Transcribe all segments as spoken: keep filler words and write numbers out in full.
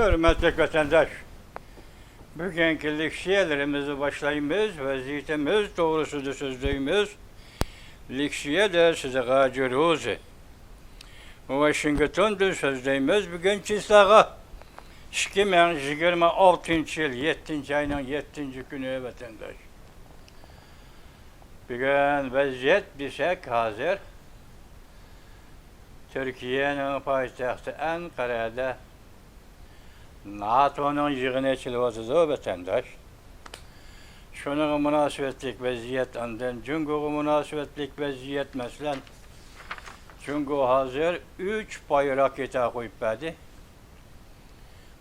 ھۆرمەتلىك ۋەتەنداش، بۈگۈنكى لېكسىيەلىرىمىزنى باشلايمىز، ۋەزىيىتىمىز توغرىسىدا سۆزلەيمىز. لېكسىيەدە سىزغا جۇرۇزى. ۋاشىنگتوندىن سۆزلەيمىز، بۈگۈن چىسلاغا ئىككى مىڭ يىگىرمە ئالتىنچى يىل يەتتىنچى ئاينىڭ يەتتىنچى كۈنى، ۋەتەنداش. بۈگۈن ۋەزىيەت دېسەك، ھازىر تۈركىيەنىڭ پايتەختى ئەنقەرەدە ناتونىڭ يىغىنى ئېچىلىۋاتىدۇ، ۋەتەنداش. شۇنىڭغا مۇناسىۋەتلىك ۋەزىيەت، ئاندىن جۇڭگوغا مۇناسىۋەتلىك ۋەزىيەت، مەسىلەن، جۇڭگو ھازىر ئۈچ پاي راكېتا قويۇپ بەردى.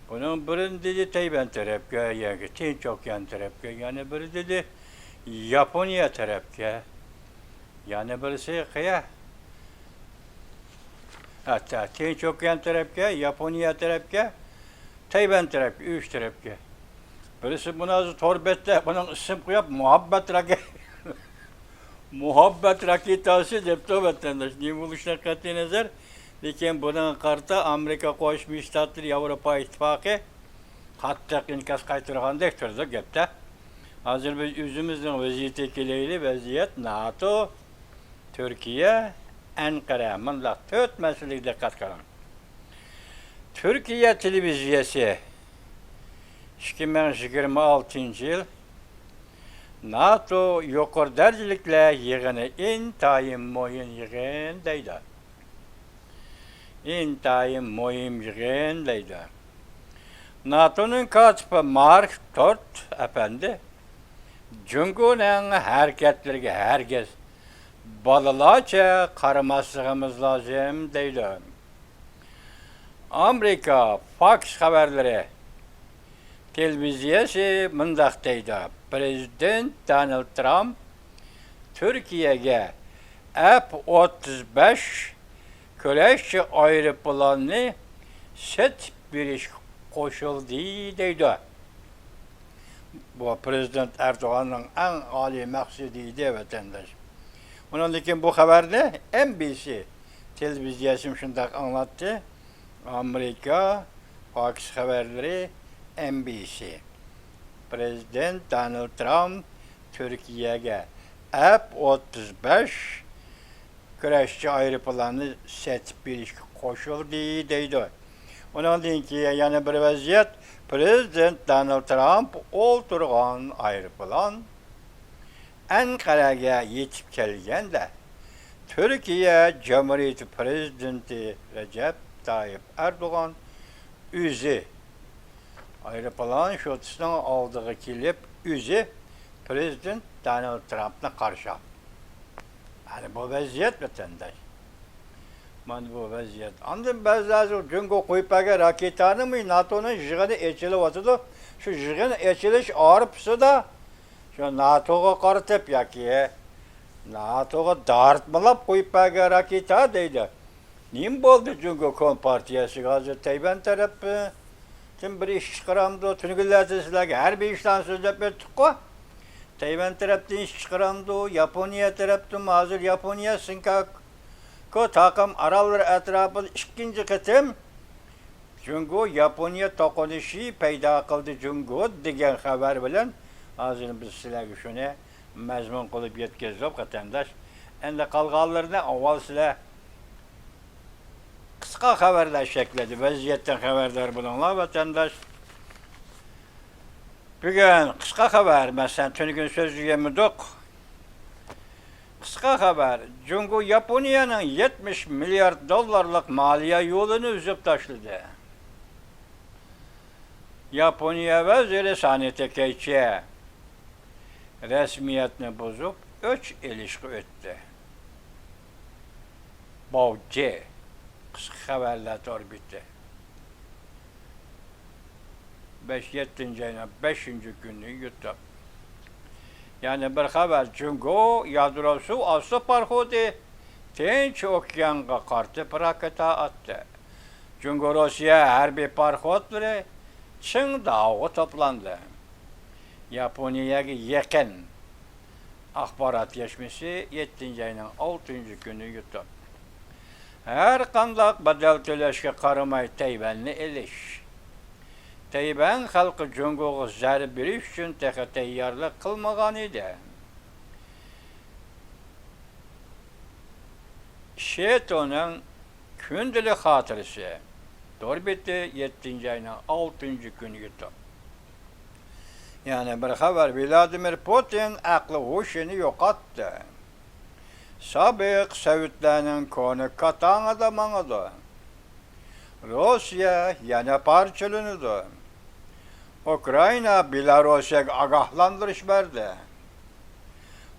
بۇنىڭ بىرىنى دېدى تەيۋەن تەرەپكە، ياكى تىنچ ئوكيان تەرەپكە، يەنە بىرى دېدى ياپونىيە تەرەپكە، يەنە بىرسى قەيە؟ ھەتتا تىنچ ئوكيان تەرەپكە، ياپونىيە تەرەپكە، تەيۋەن تەرەپكە، ئۈچ تەرەپكە. بىرسى مۇنازىر تور بەتتە بۇنىڭ ئىسىم قويۇپ، مۇھەببەت راكېتا، مۇھەببەت راكېتاسى دەپتۇ، ۋەتەنداش. نېمە بولۇشىدىن قەتئىينەزەر، لېكىن بۇنىڭغا قارىتا ئامېرىكا قوشما شتاتلىرى، ياۋروپا ئىتتىپاقى قاتتىق ئىنكاس قايتۇرغاندەك تۇرىدۇ گەپتە. ھازىر بىز ئۆزىمىزنىڭ ۋەزىيىتىگە كېلەيلى، ۋەزىيەت ناتو، تۈركىيە، ئەنقەرە، مۇنداق تۆت مەسىلىگە دىققەت قىلىڭ. تۈركىيە تېلېۋىزىيەسى ئىككى مىڭ يىگىرمە ئالتىنچى يىل ناتو يۇقىرى دەرىجىلىكلەر يىغىنى ئىنتايىن مۇھىم يىغىن دەيدۇ. ئىنتايىن مۇھىم يىغىن دەيدۇ. ناتونىڭ كاتىپى مارك تورت ئەپەندى جۇڭگونىڭ ھەرىكەتلىرىگە ھەرگىز بالىلارچە قارىماسلىقىمىز لازىم دەيدۇ. ئامېرىكا فاكس خەۋەرلىرى تېلېۋىزىيەسى مۇنداق دەيدۇ، پىرېزىدېنت دونالد ترامپ تۈركىيەگە ئەپ ئوتتۇز بەش كۈرەشچى ئايروپىلاننى سېتىپ بېرىشكە قوشۇلدى دەيدۇ. بۇ پىرېزىدېنت ئەردوغاننىڭ ئەڭ ئالىي مەقسىتى ئىدى، ۋەتەنداش. ئۇنىڭدىن كېيىن بۇ خەۋەرنى ئېن بى سى تېلېۋىزىيەسىمۇ شۇنداق ئاڭلاتتى. ئامېرىكا فاكس خەۋەرلىرى، ئېن بى سى. پىرېزىدېنت دونالد ترامپ تۈركىيەگە ئەپ ئوتتۇز بەش كۈرەشچى ئايروپىلاننى سېتىپ بېرىشكە قوشۇلدى دەيدۇ. ئۇنىڭدىن كېيىن يەنە بىر ۋەزىيەت، پىرېزىدېنت دونالد ترامپ ئولتۇرغان ئايروپىلان ئەنقەرەگە يېتىپ كەلگەندە، تۈركىيە جۇمھۇرىيىتى پىرېزىدېنتى رەجەپ تايىپ ئەردوغان ئۆزى ئايروپىلان شوتىسىنىڭ ئالدىغا كېلىپ، ئۆزى پىرېزىدېنت دونالد ترامپنى قارشى ئالدى. مانا بۇ ۋەزىيەت، ۋەتەنداش. مانا بۇ ۋەزىيەت. ئاندىن بەزىلەر جۇڭگو قويۇپ بەرگەن راكېتانىمۇ، ناتونىڭ يىغىنى ئېچىلىۋاتىدۇ. شۇ يىغىن ئېچىلىش ئارىپىسىدا شۇ ناتوغا قارىتىپ ياكى ناتوغا دارتمىلاپ قويۇپ بەرگەن راكېتا دەيدۇ. نېمە بولدى جۇڭگو كومپارتىيەسىگە؟ ھازىر تەيۋەن تەرەپتىن بىر ئىش چىقىرامدۇ؟ تۈنۈگۈنلەردە سىلەرگە ھەربىي ئىشلارنى سۆزلەپ ئۆتتۇققۇ. تەيۋەن تەرەپتىن ئىش چىقىرامدۇ؟ ياپونىيە تەرەپتىنمۇ؟ ھازىر ياپونىيە سىنكاكۇ تاقىم ئاراللىرى ئەتراپىدا ئىككىنچى قېتىم جۇڭگو ياپونىيە توقۇنۇشى پەيدا قىلدى جۇڭگو دېگەن خەۋەر بىلەن ھازىر بىز سىلەرگە شۇنى مەزمۇن قىلىپ يەتكۈزدۇق، ۋەتەنداش. ئەمدى قالغانلىرىنى ئاۋۋال سىلەر قىسقا خەۋەرلەر شەكلىدە ۋەزىيەتتىن خەۋەردار بولۇڭلار، ۋەتەنداش. بۈگۈن قىسقا خەۋەر، مەسىلەن، تۈنۈگۈن سۆزلىگەنمىدۇق؟ قىسقا خەۋەر، جۇڭگو ياپونىيەنىڭ يەتمىش مىليارد دوللارلىق مالىيە يولىنى ئۈزۈپ تاشلىدى. ياپونىيە ۋەزىرى سانى تېكەيچى رەسمىيەتنى بۇزۇپ، ئۆچ ئېلىشقا ئۆتتى. باۋجې، قىسقا خەۋەرلەر تور بېتى. بەش، يەتتىنچى ئاينىڭ بەشىنچى كۈنى يۇتۇپ. يەنە بىر خەۋەر، جۇڭگو يادرو سۇ ئاستى پاراخوتى تىنچ ئوكيانغا قارىتىپ راكېتا ئاتتى. جۇڭگو روسىيە ھەربىي پاراخوتلىرى چىڭداۋغا توپلاندى. ياپونىيەگە يېقىن ئاخبارات يەشمىسى يەتتىنچى ئاينىڭ ئالتىنچى كۈنى يۇتۇپ. ھەر قانداق بەدەل تۆلەشكە قارىماي تەيۋەننى ئېلىش. تەيۋەن خەلقى جۇڭگوغا زەربە بېرىش ئۈچۈن تېخى تەييارلىق قىلمىغانىدى. شېتونىڭ كۈندىلىك خاتىرىسى. تور بېتى، يەتتىنچى ئاينىڭ ئالتىنچى كۈنى يۇتۇپ. يەنە بىر خەۋەر، ۋلادىمىر پۇتىن ئەقلى ھوشىنى يوقاتتى. سابىق سوۋېتلارنىڭ كونا كاتاڭىدا ماڭىدۇ. روسىيە يەنە پارچىلىنىدۇ. ئۇكرائىنا بېلاروسىيەگە ئاگاھلاندۇرۇش بەردى.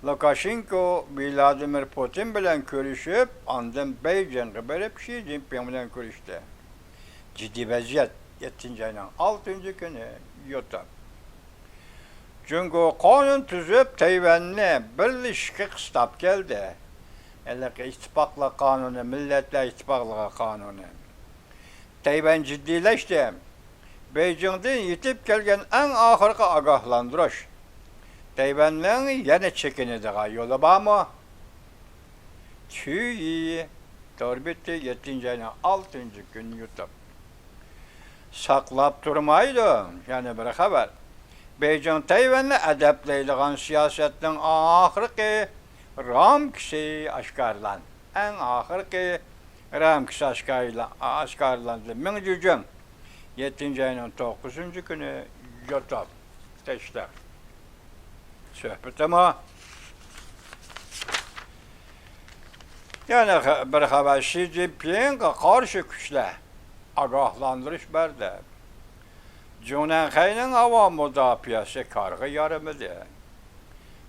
لۇكاشېنكو ۋلادىمىر پۇتىن بىلەن كۆرۈشۈپ، ئاندىن بېيجىڭغا بېرىپ، شى جىنپىڭ بىلەن كۆرۈشتى. جىددىي ۋەزىيەت، يەتتىنچى ئاينىڭ ئالتىنچى كۈنى يۇتۇپ. جۇڭگو قانۇن تۈزۈپ، تەيۋەننى بىرلىشىشكە قىستاپ كەلدى. ھېلىقى ئىتتىپاقلىق قانۇنى، مىللەتلەر ئىتتىپاقلىقى قانۇنى. تەيۋەن جىددىيلەشتى. بېيجىڭدىن يېتىپ كەلگەن ئەڭ ئاخىرقى ئاگاھلاندۇرۇش. تەيۋەننىڭ يەنە چېكىنىدىغان يولى بارمۇ؟ چۈيى، تور بېتى، يەتتىنچى ئاينىڭ ئالتىنچى كۈنى يۇتۇپ. ساقلاپ تۇرمايدۇ. يەنە بىر خەۋەر. بېيجىڭ تەيۋەننى ئەدەپلەيدىغان سىياسەتنىڭ ئاخىرقى رامكىسى ئاشكارىلاندى. ئەڭ ئاخىرقى رامكىسى ئاشكارىلا-، ئاشكارىلاندى. مىڭ جۈجۈڭ، يەتتىنچى ئاينىڭ توققۇزىنچى كۈنى يۇتۇپ. تەشتەر. سۆھبىتىمۇ. يەنە خە-، بىر خەۋەر، شى جىنپىڭغا قارشى كۈچلەر ئاگاھلاندۇرۇش بەردى. جۇڭنەنخەينىڭ ھاۋا مۇداپىئەسى كارغا يارىمىدى.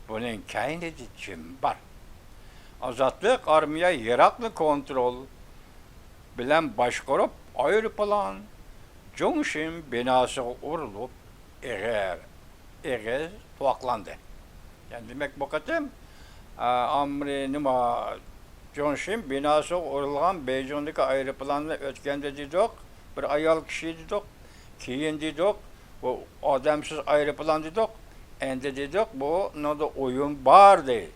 بۇنىڭ كەينىدە جىم بار. ئازادلىق ئارمىيە يىراقنى كونترول بىلەن باشقۇرۇپ، ئايروپىلان جۇڭشىن بىناسىغا ئۇرۇلۇپ، ئېغىر، ئېغىر تۇۋاقلاندى. يەنى دېمەك، بۇ قېتىم، ئا، ئامرى نېمە، جۇڭشىن بىناسىغا ئۇرۇلغان بېيجىڭدىكى ئايروپىلاننى ئۆتكەندە دېدۇق، بىر ئايال كىشى دېدۇق، كېيىن دېدۇق، بۇ ئادەمسىز ئايروپىلان دېدۇق، ئەمدى دېدۇق، بۇنىڭدا ئويۇن بار دەيدۇ.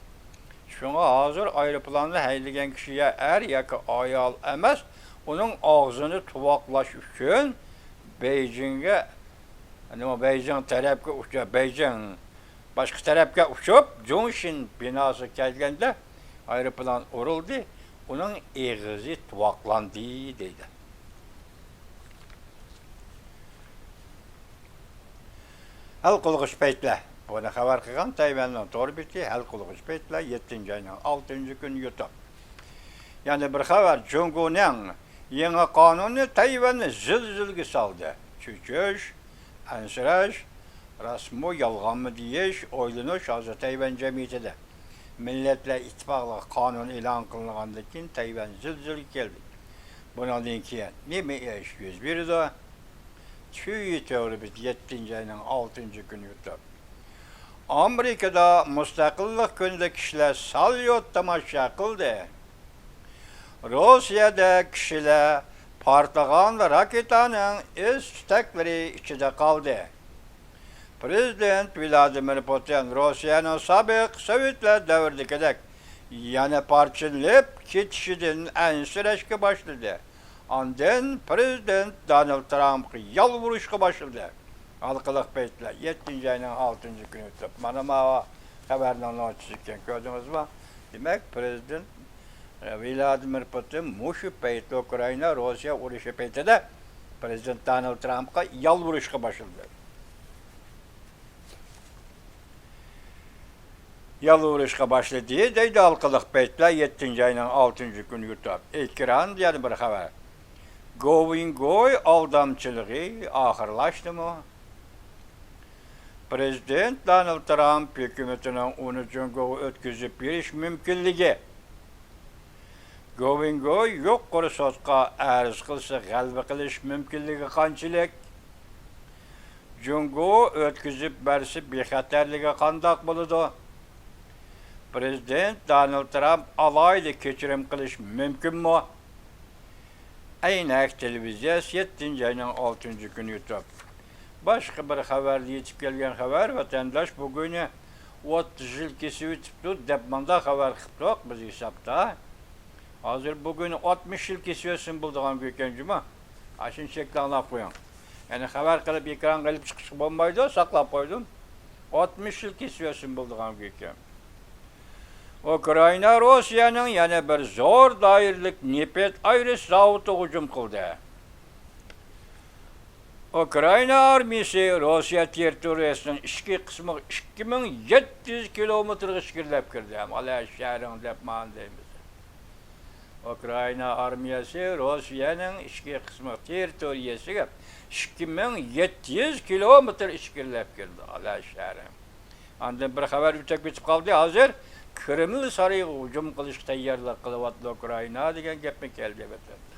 شۇڭا ھازىر ئايروپىلاننى ھەيدىگەن كىشى يا ئەر ياكى ئايال ئەمەس، ئۇنىڭ ئاغزىنى تۇۋاقلاش ئۈچۈن بېيجىڭگە، نېمە، بېيجىڭ تەرەپكە ئۇچۇپ، بېيجىڭ باشقا تەرەپكە ئۇچۇپ، جۇڭشىن بىناسىغا كەلگەندە ئايروپىلان ئۇرۇلدى، ئۇنىڭ ئېغىزى تۇۋاقلاندى دەيدۇ. ھەل قىلغۇچ پەيتلەر. بۇنى خەۋەر قىلغان تەيۋەننىڭ تور بېتى. ھەل قىلغۇچ پەيتلەر، يەتتىنچى ئاينىڭ ئالتىنچى كۈنى يۇتۇپ. يەنە بىر خەۋەر، جۇڭگونىڭ يېڭى قانۇنى تەيۋەننى زىلزىلىگە سالدى. چۆچۈش، ئەنسىرەش، راستمۇ، يالغانمۇ دېيىش، ئويلىنىش ھازىر تەيۋەن جەمئىيىتىدە. مىللەتلەر ئىتتىپاقلىقى قانۇنى ئېلان قىلىنغاندىن كېيىن تەيۋەن زىلزىلىگە كەلدى. بۇنىڭدىن كېيىن نېمە ئىش يۈز بېرىدۇ؟ چۈيى تۆۋرى بىز يەتتىنچى ئاينىڭ ئالتىنچى كۈنى يۇتۇپ. ئامېرىكىدا مۇستەقىللىق كۈنىدە كىشىلەر ساليۇت تاماشا قىلدى. روسىيەدە كىشىلەر پارتلىغان راكېتانىڭ ئىس تۈتەكلىرى ئىچىدە قالدى. پرېزىدېنت ۋلادىمىر پۇتىن روسىيەنىڭ سابىق سوۋېتلار دەۋرىدىكىدەك يەنە پارچىلىنىپ كېتىشىدىن ئەنسىرەشكە باشلىدى. ئاندىن پرېزىدېنت دونالد ترامپقا يالۋۇرۇشقا باشلىدى. ھالقىلىق پەيتلەر، يەتتىنچى ئاينىڭ ئالتىنچى كۈنى ئۆتۈپ، مانا ما خەۋەرنىڭ نوتىسى ئىكەن، كۆردىڭىزمۇ؟ دېمەك، پرېزىدېنت، ئە، ۋلادىمىر پۇتىن مۇشۇ پەيتتە ئۇكرائىنا، روسىيە ئۇرۇشى پەيتىدە پرېزىدېنت دونالد ترامپقا يالۋۇرۇشقا باشلىدى. يالۋۇرۇشقا باشلىدى، دەيدۇ ھالقىلىق پەيتلەر، يەتتىنچى ئاينىڭ ئالتىنچى كۈنى يۇتۇپ. ئېكراندا يەنە بىر خەۋەر. گوۋېنگوي ئالدامچىلىقى ئاخىرلاشتىمۇ؟ پرېزىدېنت دونالد ترامپ ھۆكۈمىتىنىڭ ئۇنى جۇڭگوغا ئۆتكۈزۈپ بېرىش مۇمكىنلىكى. گوۋېنگوي يۇقىرى سوتقا ئەرز قىلسا، غەلىبە قىلىش مۇمكىنلىكى قانچىلىك؟ جۇڭگو ئۆتكۈزۈپ بەرسە، بىخەتەرلىكى قانداق بولىدۇ؟ پرېزىدېنت دونالد ترامپ ئالاھىدە كەچۈرۈم قىلىش مۇمكىنمۇ؟ ئەينەك تېلېۋىزىيەسى، يەتتىنچى ئاينىڭ ئالتىنچى كۈنى يۇتۇپ. باشقا بىر خەۋەردە يېتىپ كەلگەن خەۋەر، ۋەتەنداش بۇ كۈنى ئوتتۇز يىل كېسىۋېتىپتۇ دەپ مانداق خەۋەر قىپتۇق بىز ھېسابتا. ھازىر بۇ كۈنى ئاتمىش يىل كېسىۋەتسىمۇ بولىدىغان كۈنكەن جۇمۇ. ئاشۇنى چەكلەڭلار قويۇڭ. يەنى خەۋەر قىلىپ ئېكرانغا ئېلىپ چىقىشقا بولمايدۇ، ساقلاپ قويدۇم. ئاتمىش يىل كېسىۋەتسۇن بولىدىغان گېپىم. ئۇكرائىنا روسىيەنىڭ يەنە بىر زور دائىرىلىك نېفىت ئايرىش زاۋۇتىغا ھۇجۇم قىلدى. ئۇكرائىنا ئارمىيىسى روسىيە تېررىتورىيەسىنىڭ ئىچكى قىسمىغا ئىككى مىڭ يەتتە يۈز كىلومېتىرغا ئىچكىرىلەپ كىردى. ھەم ئالا شەھىرىڭ دەپ مانا دەيمىز. ئۇكرائىنا ئارمىيەسى روسىيەنىڭ ئىچكى قىسمى تېررىتورىيەسىگە ئىككى مىڭ يەتتە يۈز كىلومېتىر ئىچكىرىلەپ كىردى، ئالا شەھىرى. ئاندىن بىر خەۋەر ئۆتۈپ كېتىپ قالدى. ھازىر كرېمل سارىيىغا ھۇجۇم قىلىشقا تەييارلىق قىلىۋاتىدۇ ئۇكرائىنا دېگەن گەپمۇ كەلدى ۋەتەندە.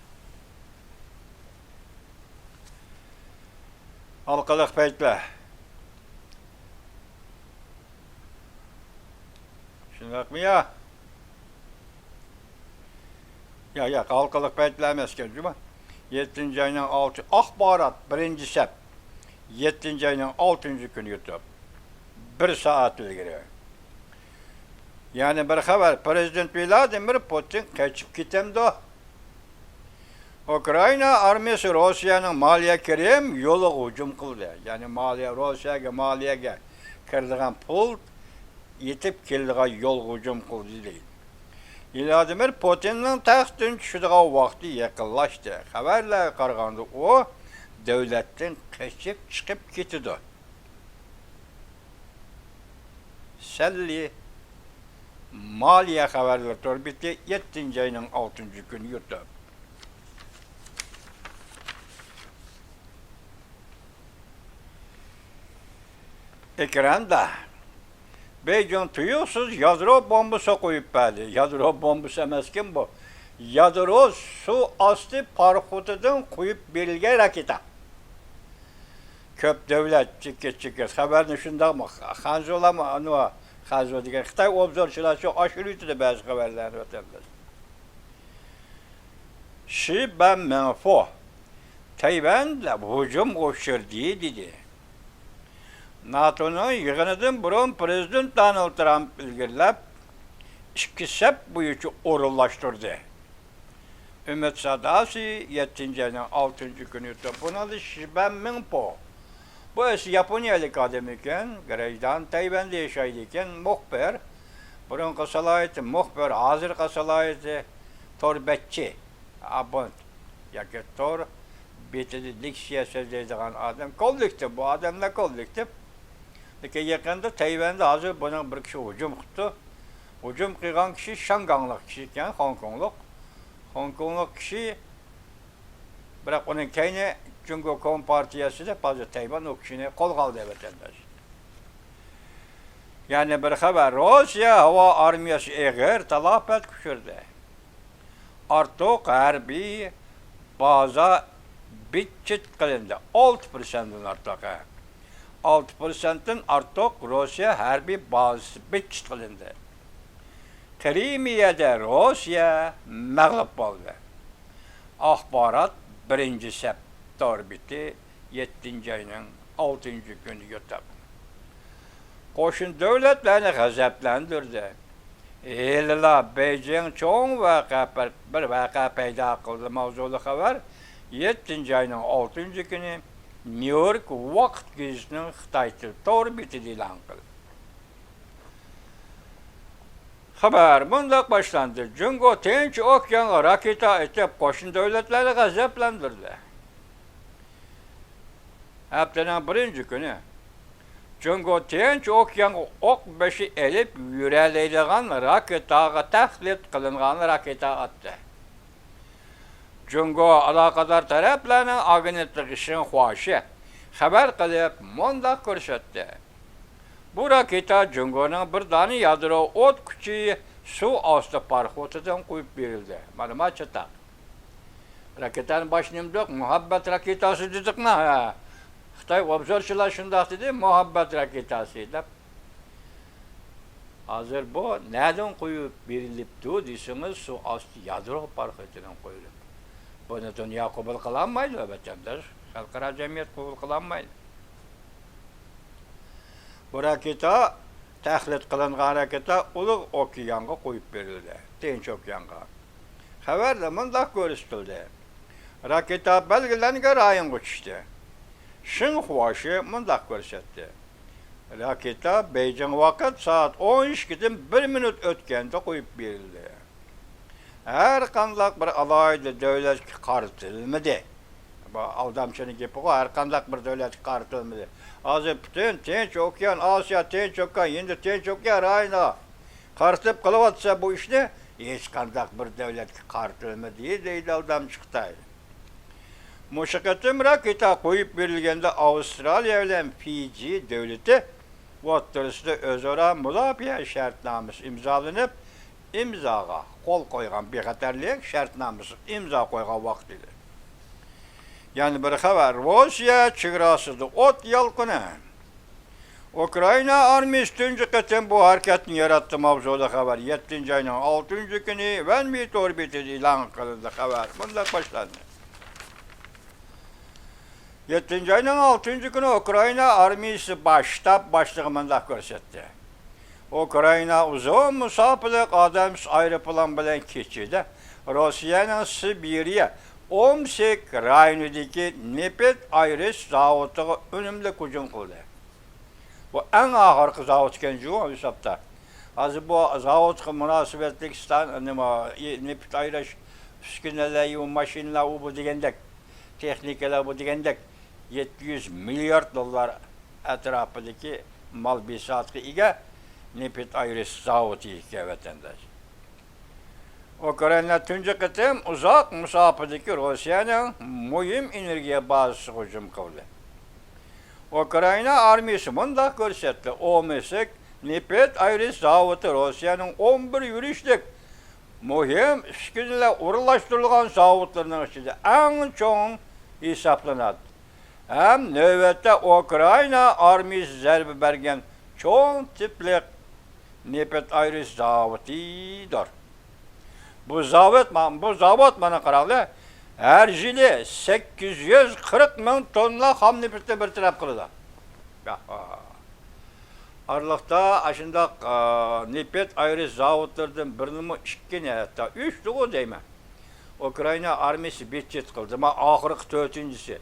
ھالقىلىق پەيتلەر. شۇنداقمۇ يا؟ يا، يا، ھالقىلىق پەيتلەر ئەمەسكەن جۇمۇ. يەتتىنچى ئاينىڭ ئالتىنچى، ئاخبارات بىرىنچى سەپ. يەتتىنچى ئاينىڭ ئالتىنچى كۈنى يۇتۇپ، بىر سائەت ئىلگىرى. يەنە بىر خەۋەر، پىرېزىدېنت ۋلادىمىر پۇتىن قېچىپ كېتەمدۇ؟ ئۇكرائىنا ئارمىيەسى روسىيەنىڭ مالىيە كىرىم يولىغا ھۇجۇم قىلدى. يەنى مالىيە، روسىيەگە مالىيەگە كىرىدىغان پۇل يېتىپ كېلىدىغان يولغا ھۇجۇم قىلدى، دېدى. ۋلادىمىر پۇتىننىڭ تەختتىن چۈشىدىغان ۋاقتى يېقىنلاشتى. خەۋەرلەرگە قارىغاندا، ئۇ دۆلەتتىن قېچىپ چىقىپ كېتىدۇ. سەللى مالىيە خەۋەرلىرى تور بېتى، يەتتىنچى ئاينىڭ ئالتىنچى كۈنى يۇتۇپ. ئېكراندا بېيجىڭ تۇيۇقسىز يادرو بومبىسى قويۇپ بەردى. يادرو بومبىسى ئەمەسكەن بۇ. يادرو سۇ ئاستى پاراخوتىدىن قويۇپ بېرىلگەن راكېتا. كۆپ دۆلەت چېكىت، چېكىت. خەۋەرنى شۇنداقمۇ؟ خەنزۇلارمۇ، ئانۇ، خەنزۇ دېگەن خىتاي ئوبزورچىلار شۇ ئاشۇرۇۋېتىدۇ بەزى خەۋەرلەرنى ۋەتەنداش. شى بەنمىڭفو تەيۋەن ھۇجۇمغا ئۇچرىدى، دېدى. ناتونىڭ يىغىنىدىن بۇرۇن پىرېزىدېنت دونالد ترامپ ئىلگىرىلەپ ئىككى سەپ بويىچە ئورۇنلاشتۇردى. ئۈمىد ساداسى يەتتىنچى ئاينىڭ ئالتىنچى كۈنى يۇتۇپ، بۇنىڭدا شى بەنمىڭپو. بۇ ئەسلى ياپونىيەلىك ئادەم ئىكەن، گىرەجدان تەيۋەندە ياشايدىكەن، مۇخبىر. بۇرۇنقى سالاھىيىتى مۇخبىر، ھازىرقى سالاھىيىتى تور بەتچى، ئابونت ياكى تور بېتىدە لېكسىيە سۆزلەيدىغان ئادەم، كوللېكتىپ، بۇ ئادەملەر كوللېكتىپ. لېكىن يېقىندا تەيۋەندە ھازىر بۇنىڭغا بىر كىشى ھۇجۇم قىپتۇ. ھۇجۇم قىلغان كىشى شاڭگاڭلىق كىشى ئىكەن، خوڭكوڭلۇق. خوڭكوڭلۇق كىشى، بىراق ئۇنىڭ كەينى جۇڭگو كومپارتىيەسى دەپ ھازىر تەيۋەن ئۇ كىشىنى قولغا ئالدى، ۋەتەنداش. يەنە بىر خەۋەر، روسىيە ھاۋا ئارمىيەسى ئېغىر تالاپەتكە ئۇچرىدى. ئارتۇق ھەربىي بازا بىتچىت قىلىندى. ئالتە پىرسەنتتىن ئارتۇق، ھە. ئالتە پىرسەنتتىن ئارتۇق روسىيە ھەربىي بازىسى بىتچىت قىلىندى. قىرىمىيەدە روسىيە مەغلۇپ بولدى. ئاخبارات بىرىنچى سەپ تور بېتى، يەتتىنچى ئاينىڭ ئالتىنچى كۈنى يۇتۇپ، قوشنا دۆلەتلەرنى غەزەپلەندۈردى. ھېلىلا بېيجىڭ چوڭ ۋەقە، بىر ۋەقە پەيدا قىلدى ماۋزۇلۇق خەۋەر يەتتىنچى ئاينىڭ ئالتىنچى كۈنى نيۇ يورك ۋاقىت گېزىتىنىڭ خىتاي تىل تور بېتىدە ئېلان قىلدى. خەۋەر مۇنداق باشلاندى: جۇڭگو تىنچ ئوكيانغا راكېتا ئېتىپ، قوشنا دۆلەتلەرنى غەزەپلەندۈردى. ھەپتىنىڭ بىرىنچى كۈنى جۇڭگو تىنچ ئوكيانغا ئوق بېشى ئېلىپ يۈرەلەيدىغان راكېتاغا تەقلىد قىلىنغان راكېتا ئاتتى. جۇڭگو ئالاقىدار تەرەپلەرنىڭ ئاگېنتلىقى شىنخۇا شى خەۋەر قىلىپ مۇنداق كۆرسەتتى: بۇ راكېتا جۇڭگونىڭ بىر دانە يادرو ئوت كۈچى سۇ ئاستى پاراخوتىدىن قويۇپ بېرىلدى. مانا، ما چاتاق. راكېتانى باشتا نېمە دېدۇق؟ مۇھەببەت راكېتاسى دېدۇقما؟ ھە. خىتاي ئوبزورچىلار شۇنداق دېدى، مۇھەببەت راكېتاسى دەپ. ھازىر بۇ نەدىن قويۇپ بېرىلىپتۇ دېسىڭىز، سۇ ئاستى يادرو پاراخوتىدىن قويۇلۇپ. بۇنى دۇنيا قوبۇل قىلالمايدۇ، ۋەتەنداش. خەلقئارا جەمئىيەت قوبۇل قىلالمايدۇ. بۇ راكېتا تەقلىد قىلىنغان راكېتا ئۇلۇغ ئوكيانغا قويۇپ بېرىلدى، تىنچ ئوكيانغا. خەۋەردە مۇنداق كۆرسىتىلدى: راكېتا بەلگىلەنگەن رايونغا چۈشتى. شىنخۇاشى مۇنداق كۆرسەتتى: راكېتا بېيجىڭ ۋاقىت سائەت ئون ئىككىدىن بىر مىنۇت ئۆتكەندە قويۇپ بېرىلدى. ھەر قانداق بىر ئالاھىدە دۆلەتكە قارىتىلمىدى. بۇ ئالدامچىنىڭ گېپىغۇ، ھەر قانداق بىر دۆلەتكە قارىتىلمىدى. ھازىر پۈتۈن تىنچ ئوكيان، ئاسىيا تىنچ ئوكيان، ھىندى تىنچ ئوكيان رايونىغا قارىتىپ قىلىۋاتسا بۇ ئىشنى، ھېچقانداق بىر دۆلەتكە قارىتىلمىدى، دەيدۇ ئالدامچى خىتاي. مۇشۇ قېتىم راكېتا قويۇپ بېرىلگەندە ئاۋسترالىيە بىلەن فىجى دۆلىتى ئوتتۇرىسىدا ئۆزئارا مۇداپىئە شەرتنامىسى ئىمزالىنىپ، ئىمزاغا قول قويغان، بىخەتەرلىك شەرتنامىسىغا ئىمزا قويغان ۋاقتى ئىدى. يەنە بىر خەۋەر، روسىيە چېگراسىدا ئوت يالقۇنى. ئۇكرائىنا ئارمىيىسى تۇنجى قېتىم بۇ ھەرىكەتنى ياراتتى. ماۋزۇدا خەۋەر يەتتىنچى ئاينىڭ ئالتىنچى كۈنى ۋەن ۋېي تور بېتىدە ئېلان قىلىندى. خەۋەر مۇنداق باشلاندى. يەتتىنچى ئاينىڭ ئالتىنچى كۈنى ئۇكرائىنا ئارمىيىسى باش شتاب باشلىقى مۇنداق كۆرسەتتى. ئۇكرائىنا ئۇزۇن مۇساپىلىك ئادەمسىز ئايروپىلان بىلەن كېچىدە روسىيەنىڭ سىبىرىيە ئومسك رايونىدىكى نېفىت ئايرىش زاۋۇتىغا ئۈنۈملۈك ھۇجۇم قىلدى. بۇ ئەڭ ئاخىرقى زاۋۇت ئىكەن جۇ ھېسابتا. ھازىر بۇ زاۋۇتقا مۇناسىۋەتلىك ستان، نېمە، نېفىت ئايرىش ئۈسكۈنىلەر، ماشىنىلار، ئۇ بۇ دېگەندەك، تېخنىكىلار بۇ دېگەندەك يەتتە يۈز مىليارد دوللار ئەتراپىدىكى مال بىساتقا ئىگە نېفىت ئايرىش زاۋۇتى ئىكەن، ۋەتەنداش. ئۇكرائىنا تۇنجى قېتىم ئۇزاق مۇساپىدىكى روسىيەنىڭ مۇھىم ئېنېرگىيە بازىسىغا ھۇجۇم قىلدى. ئۇكرائىنا ئارمىيىسى مۇنداق كۆرسەتتى: ئومسك نېفىت ئايرىش زاۋۇتى روسىيەنىڭ ئون بىر يۈرۈشلۈك مۇھىم ئۈسكۈنىلەر ئورۇنلاشتۇرۇلغان زاۋۇتلىرىنىڭ ئىچىدە ئەڭ چوڭ ھېسابلىنىدۇ ھەم نۆۋەتتە ئۇكرائىنا ئارمىيىسى زەربە بەرگەن چوڭ تىپلىق نېفىت ئايرىش زاۋۇتىدۇر. بۇ زاۋۇت، بۇ زاۋۇت مانا قاراڭلار، ھەر يىلى سەككىز يۈز قىرىق مىڭ توننا خام نېفىتنى بىر تەرەپ قىلىدۇ. ئارىلىقتا ئاشۇنداق، ئا، نېفىت ئايرىش زاۋۇتلىرىدىن بىرنىمۇ، ئىككىنى، ھەتتا ئۈچنىغۇ دەيمەن، ئۇكرائىنا ئارمىيىسى بىتچىت قىلدى. ما ئاخىرقى تۆتىنچىسى.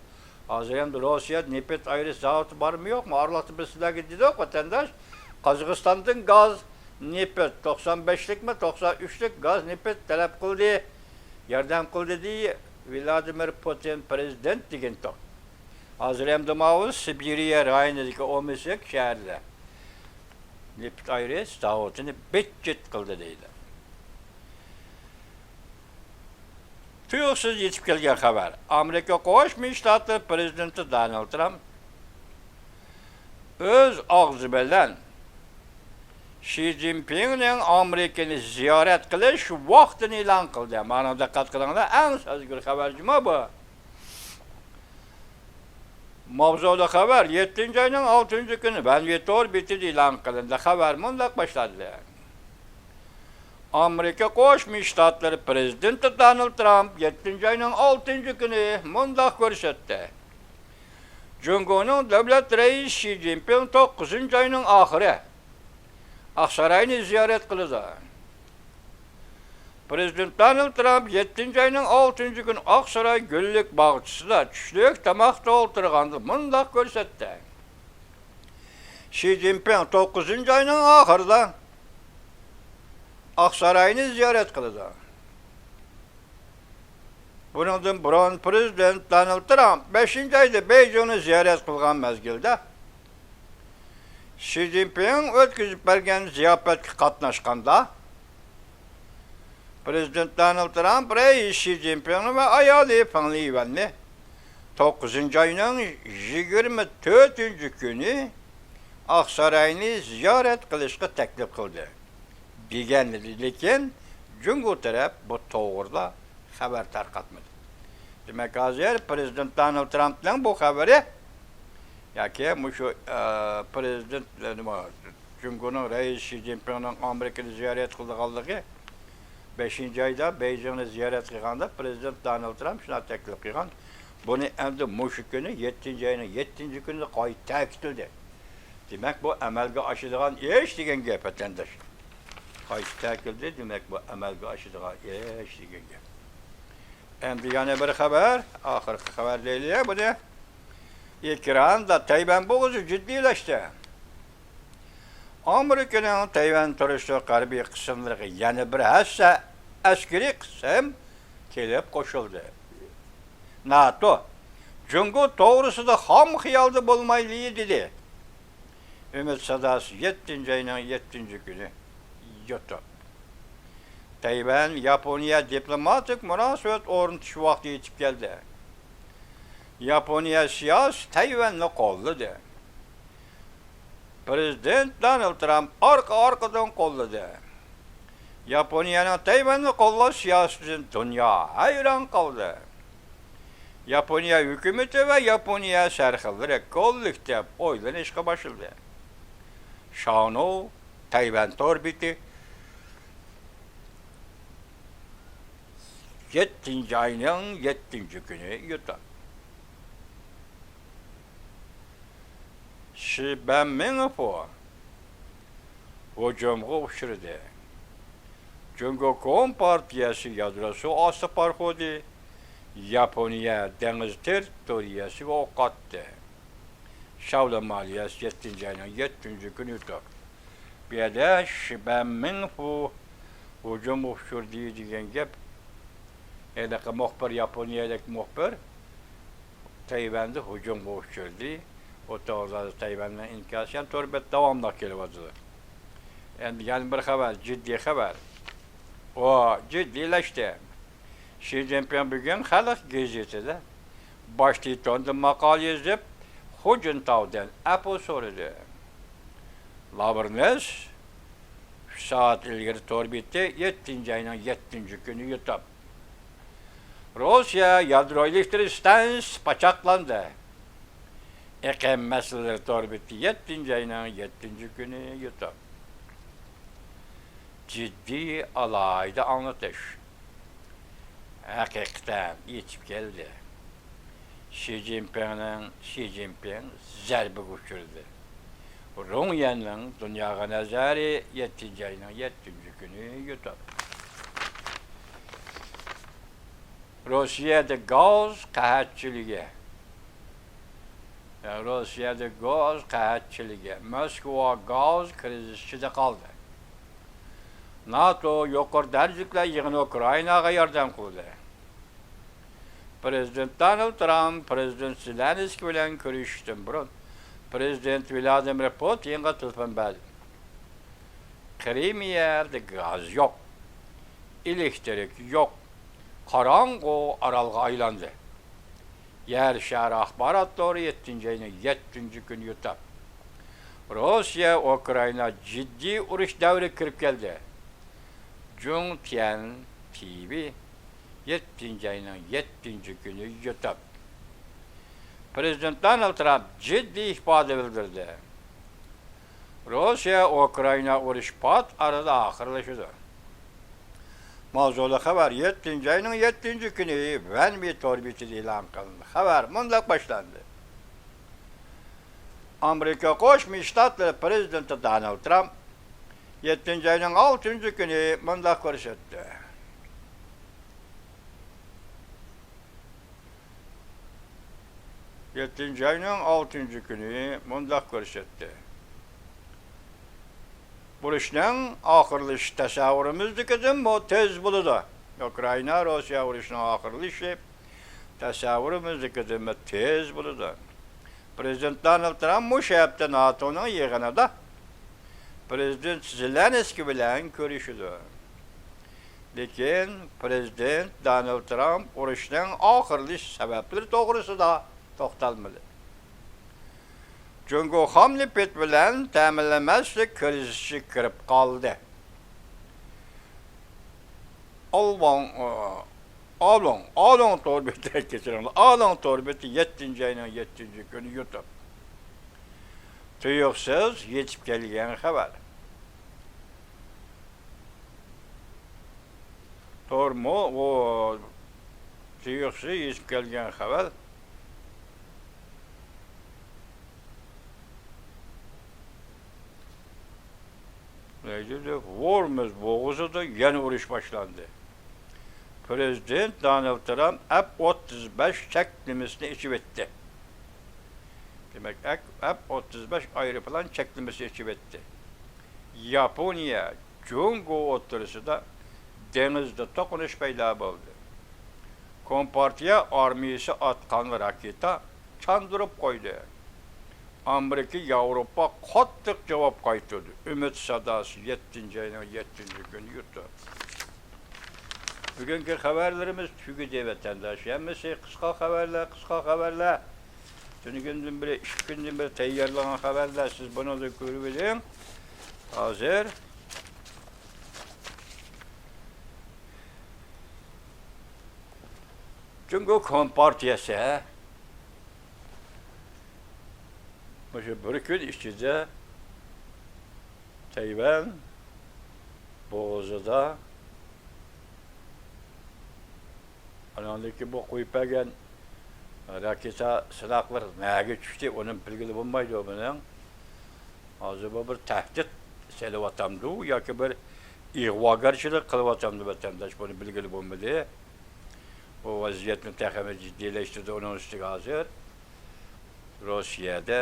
ھازىر ئەمدى روسىيە نېفىت ئايرىش زاۋۇتى بارمۇ يوقمۇ؟ ئارىلىقتا بىز سىلەرگە دېدۇق، ۋەتەنداش، قازاقىستاندىن گاز، نېفىت، توقسان بەشلىكمۇ، توقسان ئۈچلۈك گاز، نېفىت تەلەپ قىلدى. ياردەم قىلدى دېدى ۋلادىمىر پۇتىن پرېزىدېنت دېگەنتۇق. ھازىر ئەمدى ماۋۇ سىبىرىيە رايونىدىكى ئومسك شەھىرىدە نېفىت ئايرىش زاۋۇتىنى بىتچىت قىلدى دەيدۇ. تۇيۇقسىز يېتىپ كەلگەن خەۋەر. ئامېرىكا قوشما شتاتلىرى پرېزىدېنتى دونالد ترامپ ئۆز ئاغزى بىلەن شى جىنپىڭنىڭ ئامېرىكىنى زىيارەت قىلىش ۋاقتىنى ئېلان قىلدى. مانا دىققەت قىلىڭلار، ئەڭ سەزگۈر خەۋەر جۇمۇ بۇ. ماۋزۇدا خەۋەر يەتتىنچى ئاينىڭ ئالتىنچى كۈنى ۋەن ۋېي تور بېتىدە ئېلان قىلىندى. خەۋەر مۇنداق باشلاندى. ئامېرىكا قوشما شتاتلىرى پرېزىدېنتى دونالد ترامپ يەتتىنچى ئاينىڭ ئالتىنچى كۈنى مۇنداق كۆرسەتتى. جۇڭگونىڭ دۆلەت رەئىسى شى جىنپىڭ توققۇزىنچى ئاينىڭ ئاخىرى ئاقساراينى زىيارەت قىلىدۇ. پرېزىدېنت دونالد ترامپ يەتتىنچى ئاينىڭ ئالتىنچى كۈنى ئاقساراي گۈللۈك باغچىسىدا چۈشلۈك تاماقتا ئولتۇرغاندا مۇنداق كۆرسەتتى. شى جىنپىڭ توققۇزىنچى ئاينىڭ ئاخىرىدا ئاقساراينى زىيارەت قىلىدۇ. بۇنىڭدىن بۇرۇن پرېزىدېنت دونالد ترامپ بەشىنچى ئايدا بېيجىڭنى زىيارەت قىلغان مەزگىلدە، شى جىنپىڭ ئۆتكۈزۈپ بەرگەن زىياپەتكە قاتناشقاندا، پرېزىدېنت دونالد ترامپ رەئىس شى جىنپىڭنى ۋە ئايالى فېڭ لىۋەننى توققۇزىنچى ئاينىڭ يىگىرمە تۆتىنچى كۈنى ئاقساراينى زىيارەت قىلىشقا تەكلىپ قىلدى دېگەن ئىدى، لېكىن جۇڭگو تەرەپ بۇ توغرىدا خەۋەر تارقاتمىدى. دېمەك، ھازىر پرېزىدېنت دونالد ترامپنىڭ بۇ خەۋىرى ياكى مۇشۇ، ئە، پرېزىدېنت، ئە، نېمە، جۇڭگونىڭ رەئىسى شى جىنپىڭنىڭ ئامېرىكىنى زىيارەت قىلىدىغانلىقى، بەشىنچى ئايدا بېيجىڭنى زىيارەت قىلغاندا پرېزىدېنت دونالد ترامپ شۇنداق تەكلىپ قىلغان. بۇنى ئەمدى مۇشۇ كۈنى، يەتتىنچى ئاينىڭ يەتتىنچى كۈنىدە قايتا تەكىتلىدى. دېمەك، بۇ ئەمەلگە ئاشىدىغان ئىش دېگەن گەپ، ۋەتەنداش. قايتا تەكىتلىدى، دېمەك، بۇ ئەمەلگە ئاشىدىغان ئىش دېگەن گەپ. ئەمدى يەنە بىر خەۋەر، ئاخىرقى خەۋەر دەيلى بۇنى. ئېكراندا تەيۋەن بوغۇزى جىددىيلەشتى. ئامېرىكىنىڭ تەيۋەن تۇرۇشلۇق غەربىي قىسىملىرىغا يەنە بىر ھەسسە ئەسكىرىي قىسىم كېلىپ قوشۇلدى. ناتو، جۇڭگو توغرىسىدا خام خىيالدا بولمايلى، دېدى. ئۈمىد ساداسى يەتتىنچى ئاينىڭ يەتتىنچى كۈنى يۇتۇپ. تەيۋەن، ياپونىيە دىپلوماتىك مۇناسىۋەت ئورنىتىش ۋاقتى يېتىپ كەلدى. ياپونىيە سىياسىي تەيۋەننى قوللىدى. پىرېزىدېنت دونالد ترامپ ئارقا-ئارقىدىن قوللىدى. ياپونىيەنىڭ تەيۋەننى قوللاش سىياسىتىدىن دۇنيا ھەيران قالدى. ياپونىيە ھۆكۈمىتى ۋە ياپونىيە سەرخىللىرى كوللېكتىپ ئويلىنىشقا باشلىدى. شاۋنو تەيۋەن تور بېتى يەتتىنچى ئاينىڭ يەتتىنچى كۈنى يۇتۇپ. شى بەنمىڭفۇ ھۇجۇمغا ئۇچرىدى. جۇڭگو كومپارتىيەسى يادرو سۇ ئاستى پاراخوتى ياپونىيە دېڭىز تېررىتورىيەسىگە ئوق ئاتتى. شاۋلىن مالىيەسى يەتتىنچى ئاينىڭ يەتتىنچى كۈنى يۇتۇپ. بۇ يەردە شى بەنمىڭفۇ ھۇجۇمغا ئۇچرىدى دېگەن گەپ. ھېلىقى مۇخبىر، ياپونىيەلىك مۇخبىر تەيۋەندە ھۇجۇمغا ئۇچرىدى. ئۇ توغرىدا تەيۋەننىڭ ئىنكاسى يەنە تور بەت داۋاملىق كېلىۋاتىدۇ. ئەمدى يەنە بىر خەۋەر، جىددىي خەۋەر. ئۇ جىددىيلەشتى. شى جىنپىڭ بۈگۈن خەلق گېزىتىدە باش تىتوندىن ماقالە يېزىپ، خۇ جىنتاۋدىن ئەپۇ سورىدى. لابرنېس ئۈچ سائەت ئىلگىرى تور بېتى يەتتىنچى ئاينىڭ يەتتىنچى كۈنى يۇتۇپ. روسىيە يادرو ئېلېكتر ئىستانسىسى پاچاقلاندى. ئېقىم مەسىلىلىرى تور بېتى يەتتىنچى ئاينىڭ يەتتىنچى كۈنى يۇتۇپ. جىددىي، ئالاھىدە ئاڭلىتىش. ھەقىقەتەن يېتىپ كەلدى. شى جىنپىڭنىڭ، شى جىنپىڭ زەربىگە ئۇچرىدى. رۇڭ يەننىڭ دۇنياغا نەزەرى يەتتىنچى ئاينىڭ يەتتىنچى كۈنى يۇتۇپ. روسىيەدە گاز قەھەتچىلىكى. روسىيەدە گاز قەھەتچىلىكى. موسكۋا گاز كىرىزىس ئىچىدە قالدى. ناتو يۇقىرى دەرىجىلىكلەر يىغىنى ئۇكرائىناغا ياردەم قىلدى. پىرېزىدېنت دونالد ترامپ پىرېزىدېنت زېلېنسكىي بىلەن كۆرۈشۈشتىن بۇرۇن، پىرېزىدېنت ۋلادىمىر پۇتىنغا تېلېفون بەردى. قىرىمىيەدە گاز يوق، ئېلېكتىرىك يوق، قاراڭغۇ ئارالغا ئايلاندى. يەر شارى ئاخبارات تورى يەتتىنچى ئاينىڭ يەتتىنچى كۈنى يۇتۇپ. روسىيە ئۇكرائىنا جىددىي ئۇرۇش دەۋرىگە كىرىپ كەلدى. جۇڭ تيەن تىۋى يەتتىنچى ئاينىڭ يەتتىنچى كۈنى يۇتۇپ. پىرېزىدېنت دونالد ترامپ جىددىي ئىپادە بىلدۈردى. روسىيە ئۇكرائىنا ئۇرۇشى پات ئارىدا ئاخىرلىشىدۇ. ماۋزۇلۇق خەۋەر يەتتىنچى ئاينىڭ يەتتىنچى كۈنى ۋەنمى تور بېتىدە ئېلان قىلىندى. خەۋەر مۇنداق باشلاندى. ئامېرىكا قوشما شتاتلىرى پىرېزىدېنتى دونالد ترامپ يەتتىنچى ئاينىڭ ئالتىنچى كۈنى مۇنداق كۆرسەتتى. يەتتىنچى ئاينىڭ ئالتىنچى كۈنى مۇنداق كۆرسەتتى. ئۇرۇشنىڭ ئاخىرلىشىشى تەسەۋۋۇرىمىزدىكىدىنمۇ تېز بولىدۇ. ئۇكرائىنا، روسىيە ئۇرۇشىنىڭ ئاخىرلىشىشى تەسەۋۋۇرىمىزدىكىدىنمۇ تېز بولىدۇ. پىرېزىدېنت دونالد ترامپ مۇشۇ ھەپتە ناتونىڭ يىغىنىدا پىرېزىدېنت زېلېنسكىي بىلەن كۆرۈشىدۇ. لېكىن پىرېزىدېنت دونالد ترامپ ئۇرۇشنىڭ ئاخىرلىشىش سەۋەبلىرى توغرىسىدا توختالمىدى. جۇڭگو خام نېفىت بىلەن تەمىنلىمەسلىك كىرىزىسىگە كىرىپ قالدى. ئالۋاڭ، ئالۇڭ، ئالۇڭ تور بېتى، كەچۈرۈڭلار، ئالۇڭ تور بېتى يەتتىنچى ئاينىڭ يەتتىنچى كۈنى يۇتۇپ. تۇيۇقسىز يېتىپ كەلگەن خەۋەر. تورمۇ، ئۇ تۇيۇقسىز يېتىپ كەلگەن خەۋەر. ھورمۇز بوغۇزىدا يەنە ئۇرۇش باشلاندى. پىرېزىدېنت دونالد ترامپ ئەپ ئوتتۇز بەش چەكلىمىسىنى ئېچىۋەتتى. دېمەك، ئەپ ئوتتۇز بەش ئايروپىلان چەكلىمىسى ئېچىۋەتتى. ياپونىيە، جۇڭگو ئوتتۇرىسىدا دېڭىزدا توقۇنۇش پەيدا بولدى. كومپارتىيە ئارمىيىسى ئاتقان راكېتا چاندۇرۇپ قويدى. ئامېرىكا، ياۋروپا قاتتىق جاۋاب قايتۇردى. ئۈمىد ساداسى يەتتىنچى ئاينىڭ يەتتىنچى كۈنى يۇتتى. بۈگۈنكى خەۋەرلىرىمىز تۈگىدى، ۋەتەنداش. ھەممىسى قىسقا خەۋەرلەر، قىسقا خەۋەرلەر. تۈنۈگۈندىن بېرى، ئىككى كۈندىن بېرى تەييارلىغان خەۋەرلەر، سىز بۇنىڭدا كۆرۈۋېلىڭ. ھازىر جۇڭگو كومپارتىيەسى مۇشۇ بىر كۈن ئىچىدە تەيۋەن بوغۇزىدا، ئاناندىن كېيىن بۇ قويۇپ بەرگەن راكېتا سىناقلىرى نەگە چۈشتى، ئۇنى بىلگىلى بولمايدۇ بۇنىڭ. ھازىر بۇ بىر تەھدىت سېلىۋاتامدۇ ياكى بىر ئىغۋاگەرچىلىك قىلىۋاتامدۇ ۋەتەنداش، بۇنى بىلگىلى بولمىدى. بۇ ۋەزىيەتنى تېخىمۇ جىددىيلەشتۈردى. ئۇنىڭ ئۈستىگە ھازىر روسىيەدە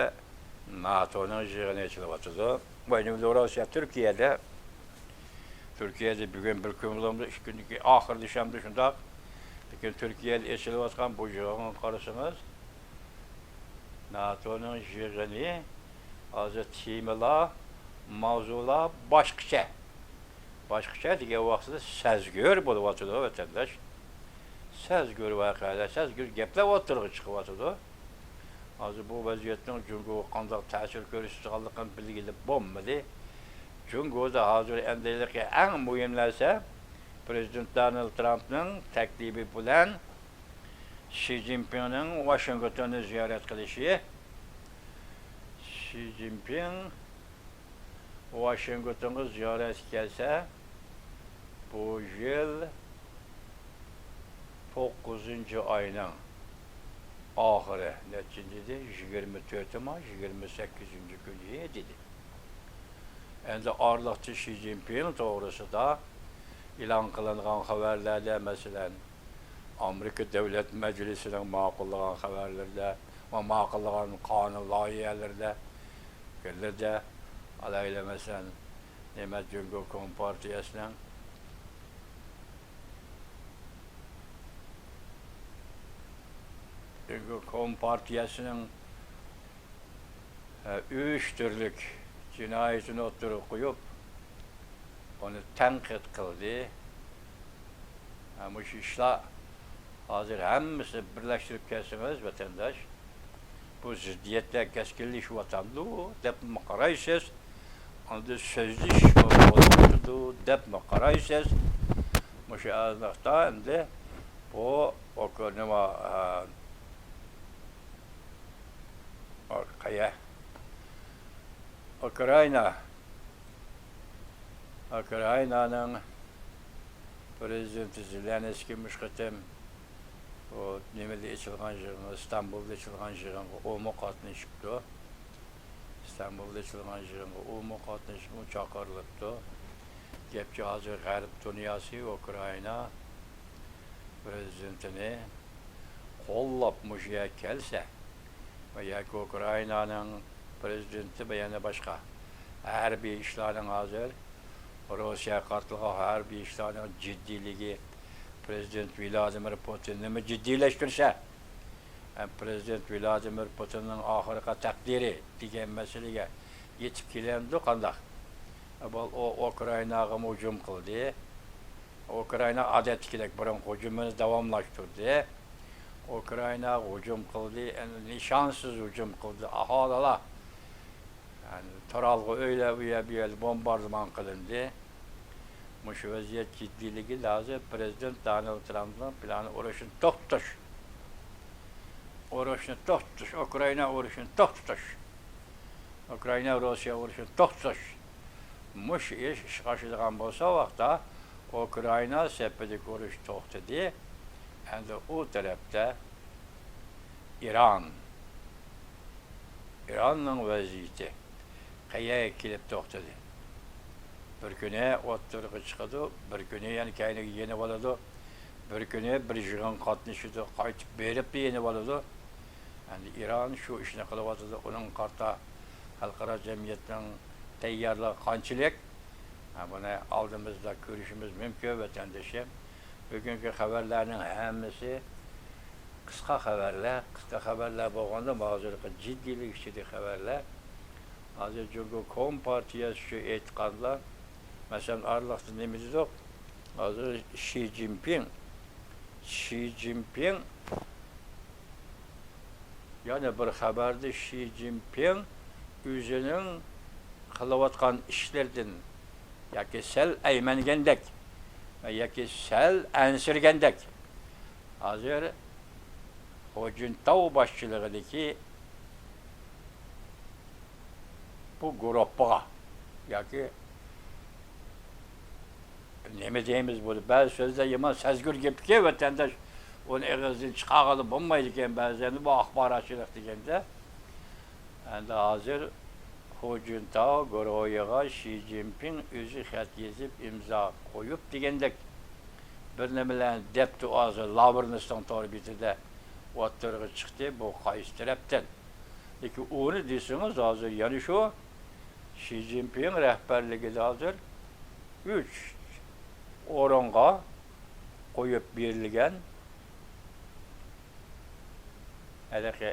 ناتونىڭ يىغىنى ئېچىلىۋاتىدۇ. بۇ ئەينى ۋاقىتتا روسىيە، تۈركىيەدە، تۈركىيەدە بۈگۈن بىر كۈن بولامدۇ، ئىككى كۈندىن كېيىن ئاخىرلىشامدۇ شۇنداق. لېكىن تۈركىيەدە ئېچىلىۋاتقان بۇ يىغىنغا قارىسىڭىز، ناتونىڭ يىغىنى، ھازىر تېمىلار، ماۋزۇلار باشقىچە. باشقىچە دېگەن ۋاقتىدا سەزگۈر بولۇۋاتىدۇ، ۋەتەنداش. سەزگۈر ۋەقەلەر، سەزگۈر گەپلەر ئوتتۇرىغا چىقىۋاتىدۇ. ھازىر بۇ ۋەزىيەتنىڭ جۇڭگوغا قانداق تەسىر كۆرسىتىدىغانلىقىنى بىلگىلى بولمىدى. جۇڭگودا ھازىر ئەمدى ھېلىقى ئەڭ مۇھىم نەرسە، پرېزىدېنت دونالد ترامپنىڭ تەكلىپى بىلەن شى جىنپىڭنىڭ ۋاشىنگتوننى زىيارەت قىلىشى. شى جىنپىڭ ۋاشىنگتونغا زىيارەتكە كەلسە، بۇ يىل توققۇزىنچى ئاينىڭ ئاخىرى، نەچچىنچى دېدى؟ يىگىرمە تۆتىما، يىگىرمە سەككىزىنچى كۈنى دېدى. ئەمدى ئارىلىقتا شى جىنپىڭ توغرىسىدا ئېلان قىلىنغان خەۋەرلەردە، مەسىلەن، ئامېرىكا دۆلەت مەجلىسىنىڭ ماقۇللىغان خەۋەرلىرىدە ۋە ماقۇللىغان قانۇن لايىھەلىرىدە، ئالايلى مەسىلەن، نېمە، جۇڭگو كومپارتىيەسىنىڭ، جۇڭگو كومپارتىيەسىنىڭ ئە، ئۈچ تۈرلۈك جىنايىتىنى ئوتتۇرىغا قويۇپ، ئۇنى تەنقىد قىلدى. ئە، مۇشۇ ئىشلار ھازىر ھەممىسىنى بىرلەشتۈرۈپ كەلسىڭىز، ۋەتەنداش، بۇ زىددىيەتلەر كەسكىنلىشىۋاتامدۇ دەپمۇ قارايسىز، ئاندىن سۆزلىشىش بولۇۋاتىدۇ دەپمۇ قارايسىز. مۇشۇ ئارىلىقتا ئەمدى بۇ ئوكۇ-، نېمە، ئە، ئۇكرائىنا، ئۇكرائىنانىڭ پرېزىدېنتى زېلېنسكىي مۇشۇ قېتىم بۇ نېمىدە ئېچىلغان يىغىنغا، ئىستانبۇلدا ئېچىلغان يىغىنغا ئۇمۇ قاتنىشىپتۇ. ئىستانبۇلدا ئېچىلغان يىغىنغا ئۇمۇ قاتنىشىپ، ئۇ چاقىرىلىپتۇ. گەپچە ھازىر غەرب دۇنياسى ئۇكرائىنا پرېزىدېنتىنى قوللاپ مۇشۇ يەرگە كەلسە، ۋە ياكى ئۇكرائىنانىڭ پرېزىدېنتى ۋە يەنە باشقا ھەربىي ئىشلارنىڭ ھازىر روسىيەگە قارىتىلغان ھەربىي ئىشلارنىڭ جىددىيلىكى پرېزىدېنت ۋلادىمىر پۇتىننىمۇ جىددىيلەشتۈرسە، ھەم پرېزىدېنت ۋلادىمىر پۇتىننىڭ ئاخىرقى تەقدىرى دېگەن مەسىلىگە يېتىپ كېلەمدۇ قانداق؟ ئۇ ئۇكرائىناغىمۇ ھۇجۇم قىلدى. ئۇكرائىنا ئادەتتىكىدەك بۇرۇنقى ھۇجۇمىنى داۋاملاشتۇردى. ئۇكرائىناغا ھۇجۇم قىلدى، ئەمدى نىشانسىز ھۇجۇم قىلدى. ئاھالىلەر، يەنى تۇرالغۇ ئۆيلەر، ئۇ يەر، بۇ يەر بومباردىمان قىلىندى. مۇشۇ ۋەزىيەت جىددىيلىكىدە ھازىر پرېزىدېنت دونالد ترامپنىڭ پىلانى ئۇرۇشنى توختىتىش. ئۇرۇشنى توختىتىش، ئۇكرائىنا ئۇرۇشىنى توختىتىش. ئۇكرائىنا روسىيە ئۇرۇشىنى توختىتىش. مۇشۇ ئىش ئىشقا ئاشىدىغان بولسا، ۋاقىتتا ئۇكرائىنا سېپىدىكى ئۇرۇش توختىدى. ئەمدى ئۇ تەرەپتە ئىران، ئىراننىڭ ۋەزىيىتى قەيەرگە كېلىپ توختىدى؟ بىر كۈنى ئوتتۇرىغا چىقىدۇ، بىر كۈنى يەنە كەينىگە يېنىۋالىدۇ، بىر كۈنى بىر يىغىنغا قاتنىشىدۇ، قايتىپ بېرىپلا يېنىۋالىدۇ. ئەمدى ئىران شۇ ئىشنى قىلىۋاتىدۇ، ئۇنىڭغا قارىتا خەلقئارا جەمئىيەتنىڭ تەييارلىقى قانچىلىك؟ ھە، بۇنى ئالدىمىزدا كۆرۈشىمىز مۇمكىن، ۋەتەندىشىم. بۈگۈنكى خەۋەرلەرنىڭ ھەممىسى قىسقا خەۋەرلەر، قىسقا خەۋەرلەر بولغاندىمۇ ھازىرقى جىددىيلىك ئىچىدىكى خەۋەرلەر. ھازىر جۇڭگو كومپارتىيەسى ئۈچۈن ئېيتقاندا، مەسىلەن، ئارىلىقتا نېمە دېدۇق؟ ھازىر شى جىنپىڭ، شى جىنپىڭ، يەنە بىر خەۋەردە شى جىنپىڭ ئۆزىنىڭ قىلىۋاتقان ئىشلىرىدىن ياكى سەل ئەيمەنگەندەك ياكى سەل ئەنسىرىگەندەك، ھازىر خۇ جىنتاۋ باشچىلىقىدىكى بۇ گۇرۇپپىغا ياكى نېمە دەيمىز، بۇ بەزى سۆزلەر يامان سەزگۈر گەپكەن، ۋەتەنداش ئۇنى ئېغىزدىن چىقارغىلى بولمايدىكەن بەزىدە بۇ ئاخباراتچىلىق دېگەندە. ئەمدى ھازىر خۇ جىنتاۋ گۇرۇھىغا شى جىنپىڭ ئۆزى خەت يېزىپ ئىمزا قويۇپ دېگەندەك بىر نېمىلەرنى دەپتۇ، ھازىر لاۋرېنسنىڭ تور بېتىدە ئوتتۇرىغا چىقتى. بۇ قايسى تەرەپتىن؟ لېكىن ئۇنى دېسىڭىز، ھازىر يەنە شۇ شى جىنپىڭ رەھبەرلىكىدە ھازىر ئۈچ ئورۇنغا قويۇپ بېرىلگەن ھېلىقى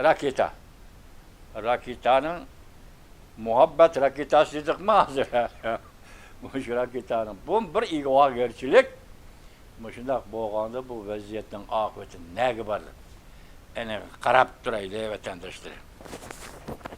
راكېتا. راكېتانىڭ مۇھەببەت راكېتاسى دېدۇقمۇ ھازىر؟ مۇشۇ راكېتانىڭ، بۇ بىر ئىگىدارچىلىك. مۇشۇنداق بولغاندا بۇ ۋەزىيەتنىڭ ئاقىۋىتى نەگە بارىدۇ؟ ئېنىقى قاراپ تۇرايلى، ۋەتەنداشلىرىم.